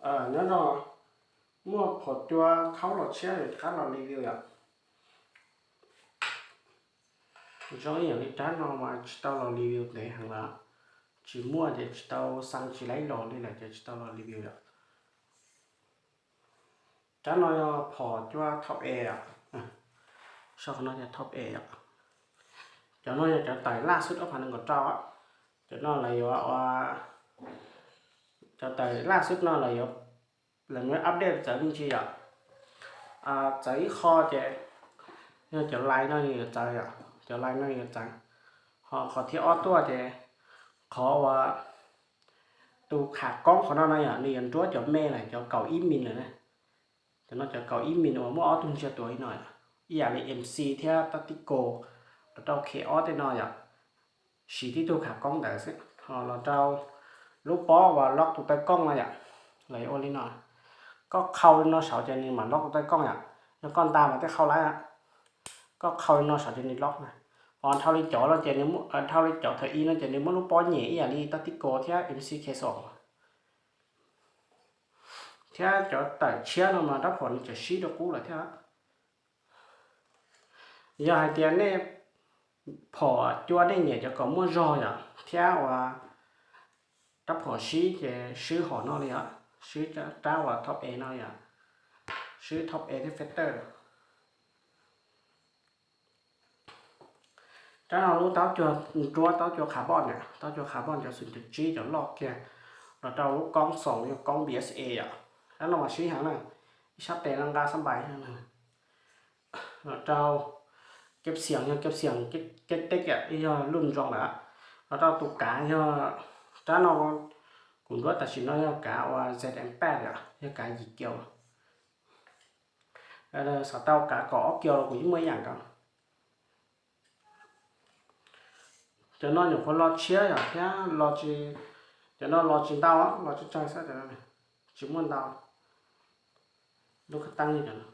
Nyob no muaj phom cua khaub los tshiab, rov qab los review yom. Zoo ib yam li rab no mas tsis tau los review ntev heev lawm, tsis muaj ces tsis tau xaa tsis laib los li lawm ces tsis tau los review lawm. Rab no yog phom cua top A os. Sau qhov no yog top A os. Cov no yog cov tawm laj xwb ob phav nees nkaum rau. Cov no lawv yuav, cov tawm laj xwb no lawv yuav, lawv muab update txawv me ntsis yom. Txawv ib qho ces yog cov lais no yuav txawv yom, cov lais no yuav txawv. Ho qhov thib ob tuaj ces qhov uas tus qhab koob qhov no no yom, nws yuav nruab cov me lawm, cov kaum ib mis lawm na. Cov no cov kaum ib mis uas muaj ob tug ntsiav tuav li no, ib yam li MC thiab Tactical, los rau K ob tej no yom, siv tib tug qhab koob ntawd xwb. Ho los rau lub pob uas lock tus taw kooj no yom, lawv ua li no. Koj qhau li no saud ces nws mam lock tus taw kooj yom, yog koj nta mas tej qhau lawm. Koj qhau li no saud ces nws lock na. Ho dhau li cov no ces, dhau li cov thaum i no ces nws muaj lub pob nyem ib yam li Tactical thiab MC K xom. Thiab cov tawm tshiab no mas rab phom nws tseem sib rau qub lawm thiab. Yog hais tias nej phom cua nej nyiam cov kom muaj zog yom, thiab uas rab phom sib ces swb hom no li os, swb rab uas top A no yom, swb top A thiab feather. Rab no lub taub cua nruab, taub cua carbon na, taub cua carbon cov xoom cov tsib cov loj kiag, los rau lub koob xoom yog koob BSA yom. Rab no mas sib heev na, ib sab tes no nqa xab npais. Los rau kev xiam yog kev xiam kev teb yom, yog luj zoo lawm. Los rau tus kav yog rab no, kuv nruab tam sim no yog kav uas ZM pad yom, yog kav yim kiaus. Xav tau kav kaum ob kiaus los kuv yeej muaj ib yam nkaus. Cov no nyuam qhuav los tshiab yom, thiab los tsis, cov no los tsis ntau, los tsawg tsawg xwb, tsis muaj ntau. Lub kab teeb li cov no,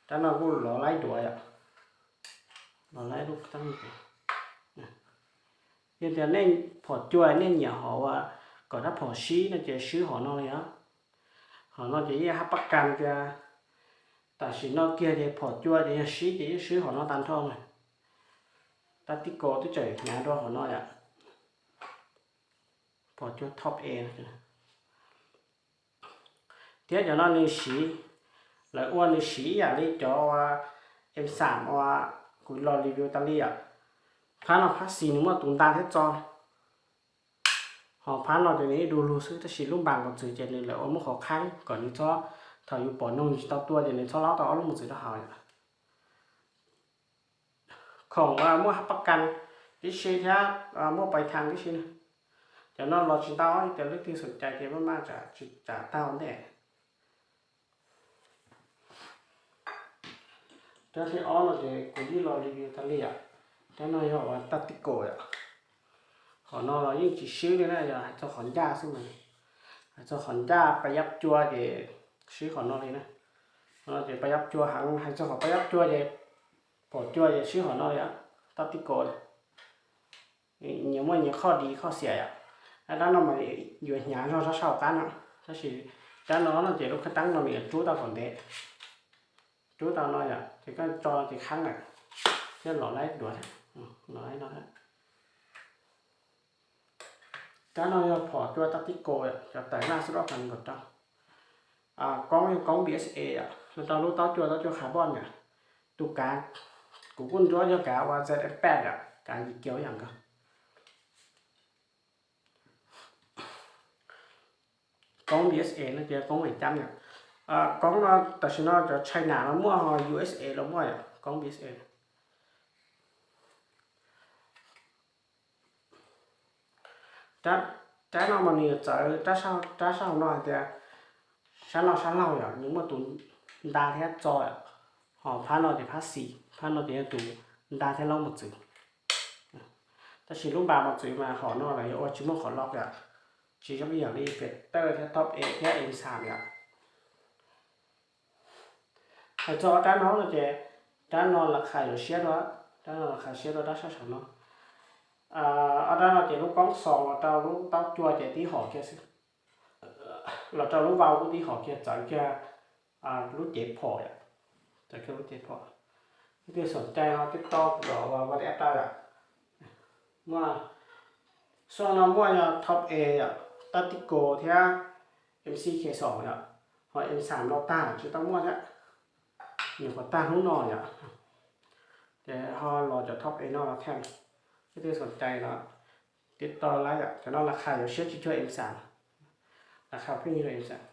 rab no kuj los laib duav yom, los laib lub kab teeb li. Yog tias nej phom cua nej nyiam hom uas kom rab phom sib no ces swb hom no li os. Hom no ces yeej hab pab kas tias tam sim no kiag ces phom cua ces yog sib ces yeej swb hom no tag nrho na. Tab tib ko twb tseem hnyav dua hom no yom. Phom cua top A. Thiab cov no nws siv, lawv ua nws siv ib yam li cov uas em xam uas kuv los review tas li yom. Phab no phab xis nws muaj tus nta thiab txo. Ho phab no ces nws ib du lug xwb, tab sis lub npas nqos txwv ces nws lawv ua muab qhov qhaib kom nws txhob, thaum yus pom noog tsis tau tua ces nws txhob laub tau ob lub mos txwv rau hauv. Khoom uas muaj hab pab kas tib si thiab muaj pais thas tib si. Cov no los tsis ntau, yog tias leej twg xom cai ces maj maj tsam tsis tsam tag ua ntej. Rab thib ob no ces kuv yeej los review tas li yom. Rab no yog uas tactical yom. Qhov no los yeej tsis swb li na, yog hais txog qhov ncaj xwb mas, hais txog qhov ncaj pab yab cua ces swb qhov no li na. Qhov no ces pab yab cua heev, hais txog qhov pab yab cua ces phom cua ces swb qhov no li, tactical. Nyias muaj nyias qhoj dis qhoj xiam yom. Rab no mas yuav hnyav zog rab sab hauv qab no, tab sis rab no no ces lub khab teeb no nws yuav rub tau kom ntev, rub tau no yom, ces koj tso ces khaeb lawm, thiab los laib duav, los laib no. Rab no yog phom cua tactical, cov tawm laj xub ob phav nees nkaum rau. Koob yog koob B S A yom, los rau lub taub cua, taub cua carbon yom. Tus kav kuv kuj ntsuab yog kav uas Z F pad yom, kav yim kiaus yam nkaus. Koob B S A no ces koob Amelikas yom. Koob no tam sim no cov China los muaj, ho U S A los muaj yom, koob B S A. Rab no mas nws yuav txawv rab sab hauv no hais tias sab no sab laug yom, nws muaj tus nta thiab txo yom. Ho phab no ces phab xis, phab no ces yog tus nta thiab laub mos txwv. Tab sis lub npa mos txwv mas hom no los yuav ua tsis muaj qhov loj yom, tsis zoo ib yam li Factor thiab Top Aim thiab Amelikas yom. Hais txog ob rab no no ces rab no las khas yuav siab dua, rab no las khas siab dua rab sab saum no. Ob rab no ces lub koob xos los rau lub taub cua ces tib hom kiag xwb. Los rau lub vau kuj tib hom kiag txawv kiag lub cev phom yom, txawv kiag lub cev phom. Leej twg xom cai no tib tau kuv los ua WhatsApp tau yom. Muaj, xub no muaj yog Top A yom, Tactical thiab M C K xoom yom, ho M xam no tag tsis tau muaj thiab, nyuam qhuav tag hnub no yom. Ces ho los cov Top A no los thiaj, leej twg xom cai no tib tau lawm yom, cov no las qha yuav siab tsis cuag M xam, las qha pheej yog M xam.